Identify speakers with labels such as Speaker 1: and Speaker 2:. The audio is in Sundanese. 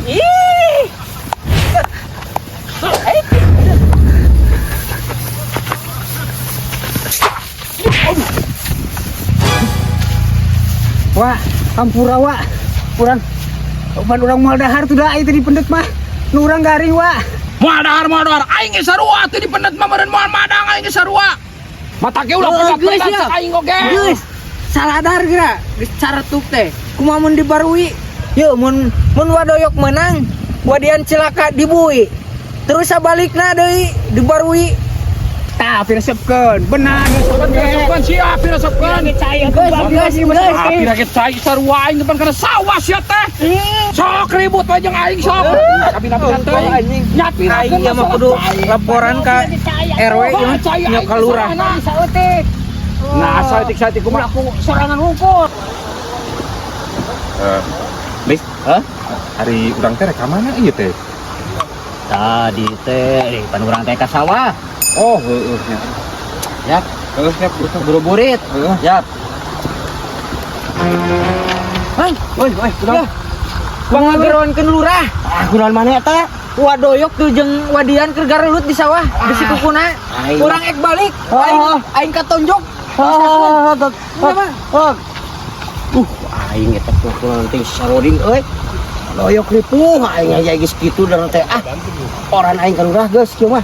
Speaker 1: Ih. Eh. Wah, hampura wa. Urang pan urang moal dahar tuh dah itu dipendet mah. Nu urang garing wa.
Speaker 2: Moal dahar, moal dahar. Aing ge sarua teu dipendet mah meureun moal madang aing ge sarua. Mata ge ulah
Speaker 3: Oh,
Speaker 2: pendat-pendat
Speaker 3: geus ya.
Speaker 2: cek aing oge.
Speaker 3: Geus. Saladar geura, geus caretuk teh. Kumaha mun dibarui? Yeuh mun mun wadoyok menang, wadian cilaka dibui. Terus sabalikna deui dibarui.
Speaker 1: Tah, piresepkeun. Benar geus
Speaker 2: Piresepkeun sia, piresepkeun.
Speaker 1: Cai
Speaker 3: Geus, geus, geus.
Speaker 2: Ah, pira ge cai sarua aing depan kana sawah sia teh. Sok ribut we jeung aing sok. Kabina-bina teuing.
Speaker 3: Anjing.
Speaker 2: Nya pirakeun
Speaker 3: Aing mah kudu laporan ka RW ieu mah nya ka lurah.
Speaker 1: Saeutik.
Speaker 2: Nah, saeutik-saeutik kumaha?
Speaker 1: Aku sorangan hungkul.
Speaker 4: Eh, Lis,
Speaker 5: Hah?
Speaker 4: Ari urang teh rek ka mana ieu teh?
Speaker 5: Tadi teh pan urang teh ka sawah.
Speaker 4: Oh, heueuh nya.
Speaker 5: Ya,
Speaker 4: Heueuh siap,
Speaker 5: buru-burit.
Speaker 4: Heeh.
Speaker 5: Yap.
Speaker 3: Hei,
Speaker 5: Woi, woi,
Speaker 3: ya. Pangageroankeun lurah.
Speaker 5: Ah, kunaon maneh eta?
Speaker 3: Wadoyok tuh jeung wadian keur garelut di sawah, bisi kukuna.
Speaker 5: Aing.
Speaker 3: Urang ek balik, aing aing katonjok.
Speaker 5: Oh,
Speaker 3: Kenapa?
Speaker 5: oh. Aing eta kunaon teh saroding euy. Doyok ripuh aing aja geus kitu dan teh ah. Oran aing ka lurah geus kieu mah.